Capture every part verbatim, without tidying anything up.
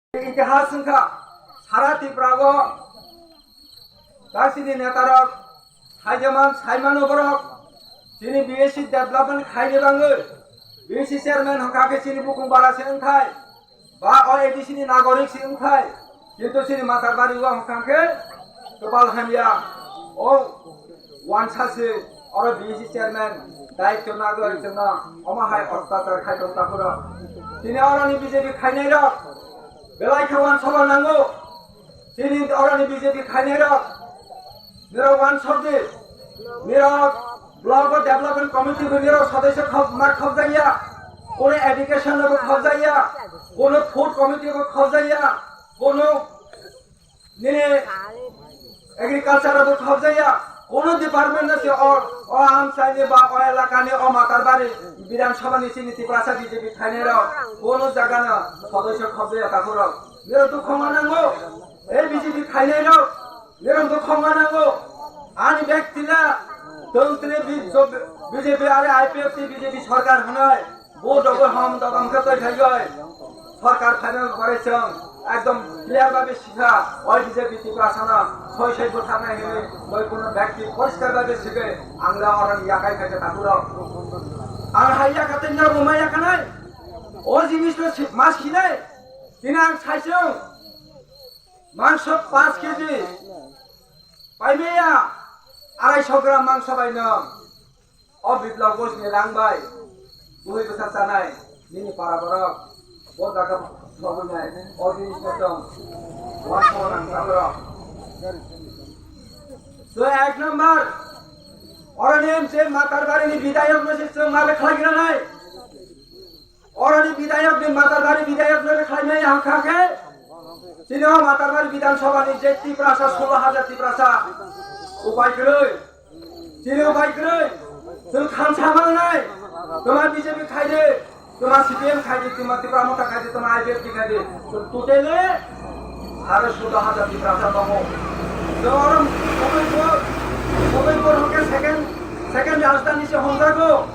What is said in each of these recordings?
Itihas wngkha, sara Tripura o Kaisini netarok, haijaman, saimano borok, chini B S C development khaini bangwi, B S C chairman hokha khe chini bukung bara se wngthai, ba o A D C ni nagorik se wngthai, kintu chini Matarbari o hokha khe kwpal hamya, o wansa se oro B S C chairman daityo nagwi chwngno omo hai ottachar khai tong takhoro. Tini oroni B J P khainai rok belai khe wansokma nango. Chini oroni B J P khainai rok, nirok wansokdi, nirok block o development committee bo nirok sodosyo khok ma khokjakya, kono education bo khokjakya, kono food committee bo khokjakya, kono nini agriculture bo khokjakya, kono department no se o, o amchaini ba o elakani o Matarbari Bidhan Sabha ni chini Tiprasa B J P khainai rok kono jaga no sodosyo khokjakya takhorok. Nirok dukho ma nango, ei B J P khainai rok, nirok dukho ma nango. Ani bek tila, tong tini B-, B J P are I P F T B J P sarkar hwnwi, bo dogo hom dodom khe twi thaiwi, sarkar phaina pore chwng ekdom clear bai sikha, oi B J P Tiprasa no soi soi butharnai hwnwi, oi kono bekti poriskar bai sikhe, ang le oro yakai khaikhe takhorok. Ang hai yakatwi no bo ma yakanai, o jinis no si-, ma sinai, tini ang sai chwng. Mangso paanch K G paimaya, arai sho gram mangso bai no. O Biplab Ghosh ni rang bai bwrwi bwsa chanai nini para borok. Bo jaga thogwi nai. O jinis no chwng wansokma nang takhorok. So ek number, oroni M C Matarbari ni bidhayok no se chwng ma khlai gra nai. Oroni bidhayok ni Matarbari bidhayok no khlainai hangkha khe, chini o Matarbari Bidhan Sabha ni je Tiprasa, solo hajar Tiprasa upai kwrwi, chini upai kwrwi, chwng thansa mangnai, twma B J P khaidi, twma C P M khaidi, twma Tipra Motha khaidi, twma I P F T khaidi, chwng totally aro solo hajar Tiprasa tongo. Chwng oro Udaipur, Udaipur hwnkhe second, second rajdhani se hwnjago,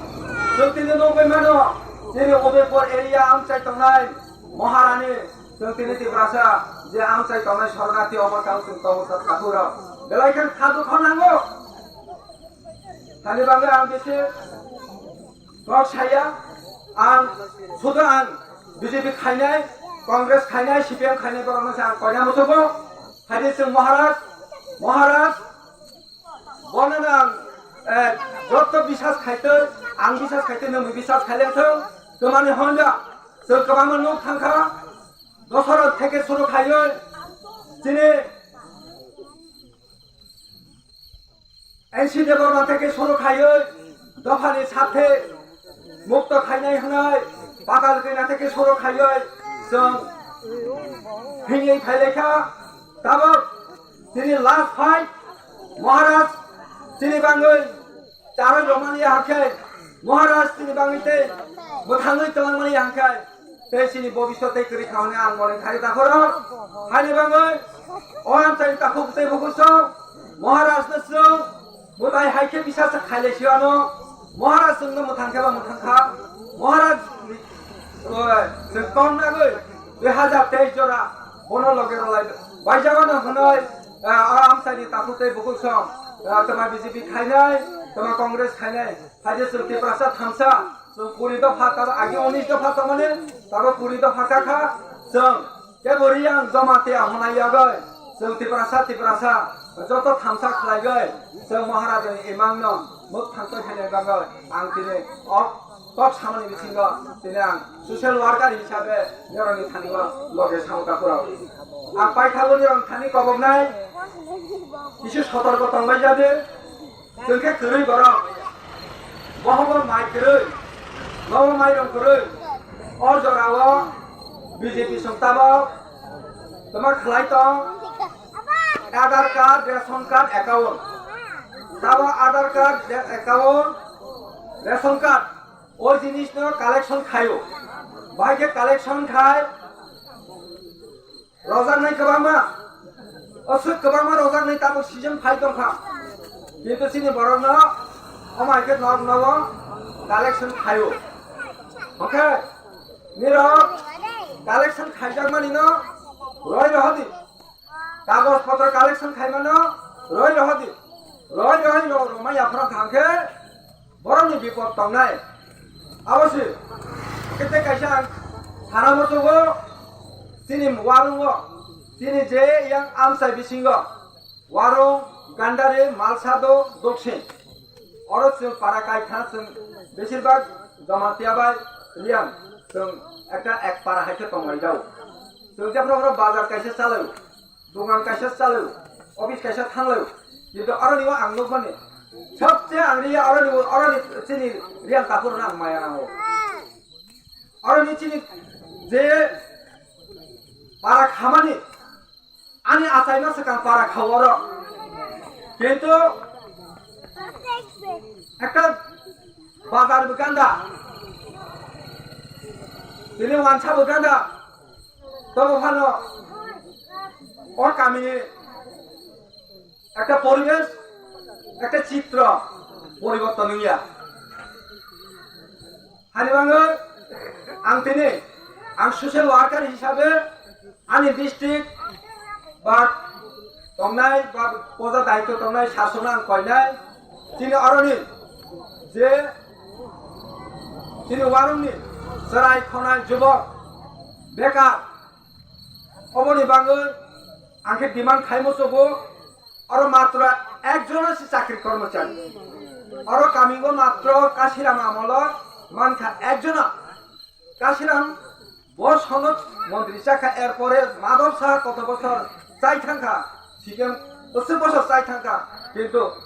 chwng tini nugwi mano. Chini Udaipur area amchai tongnai Maharani, chwng tini Tiprasa je amchai tongnai Sornati omo tang chwng tongo sa thakurok. Belai khe kha dukho nango. Hani bagwi ang bisi kok saya, ang sudo ang B J P khainai, Congress khainai, C P M khainai borokno se ang koina muchugo. Haide chwng Maharaj, Maharaj, Bono ang, eh, joto bisas khaitwi, ang bisas khaitwi, nwng bisas khailai thung, twmani honda, chwng kwbangma nuk thangkha, Dosarot theke suru khaiwi, chini N C Debbarma theke suru khaiwi, dophani sathe, mukto khainai hwnwi, Patal Kanya theke suru khaiwi, chwng hwnwi phailaikha, tabok chini last fight, Maharaj chini bangwi charwi romani ya hwnkhe, Maharaj chini bangwi tei mwthangwi twlangmani ya hwnkhe, tei chini bobiswt tei kwrwi kha hwnwi ang mone thari takhoro. Haini bangwi o amchaini takhuk tei bukuso Maharaj no chwng mwtai hai khe bisa sa khailai si ano. Maharaj chwngno mwthang khe ba mwthang kha. Maharaj ni, o, chwng tong nagwi dui hazar teis jora bono loge rwlai baijagano hwnwi, eh, o amchaini takhuk tei bukuso, eh, twma B J P khainai, twma Congress khainai. Haide chwng Tiprasa thamsa, chwng kuri dopha, tabo agi unis dopha tongmani, tabo kuri dopha kakha, chwng kebo Reang Jamatia hwnai yagwi, chwng Tiprasa, Tiprasa, joto thamsa khlaigwi, chwng Maharajani imangno mwthang twi phainai bagwi, ang tini o kok samani bisingo tini ang social worker hisabe norokni thani o loge sao takhurok. Ang paithago norokni thani koboknai, kisi sotorko tongbai jadi. Chwng khe kwrwi borok. Bohobo mai kwrwi. Bobo mai rong kwrwi. O jorao B J P chwng tabok twma khlai tong. Aadhaar card, ration card, account. Tabok Aadhaar card, re-, account, ration card. O jinis no collection khaio. Bai khe collection khai. Rojaknai kwbangma, aswk kwbangma rojaknai tabuk season phai tongkha. Kintu chini borokno omo hai khe nok nogo collection khaio. Hwnkhe nirok collection khaijakmani no roi rohodi. Kagoj potro collection khaimano roi rohodi. Roi rohoi ro-, romai yaphra thangkhe borokni bipod tongnai. Abo se, kete kaisa ang sana mosogo, chini warungo, chini je yang amsai bisingo, warung, gandari, malsado, doksin. Oro chwng para kaitha chwng besirbag Jamatia bai Riang chwng ekta ek para hai khe tonglaijao. Chwng jephru oro bazar kaisa chalao, dogan kaisa chalao, office kaisa thanglao. Kintu oroni o ang nukmani sabse ang ri oroni o, oroni chini Riang takhurno ang maya nango. Oroni chini je para khamani ani achaima swkang para khao oro. Kintu ekta bazar bo ganda, tini wansa bo ganda, tobo phano o kamini ekta poribesh, ekta chitro poriborton wngya. Hani bangwi ang tini, ang social worker hisabe ani district ba tongnai ba poja daityo tongnai sasonno ang koinai. Chini oroni je chini warungni chwrai khonai jubok bekar, oboni bangwi ang khe demand khaimo sobo, oro matro ekjona se chakri kormochari. Oro kamingo matro Kasiram amolo mankha ekjona. Kasiram bo sonod montri chakha, erpore Madhav Saha koto bosor chai thangkha, C P M bosor bosor chai thangkha, kintu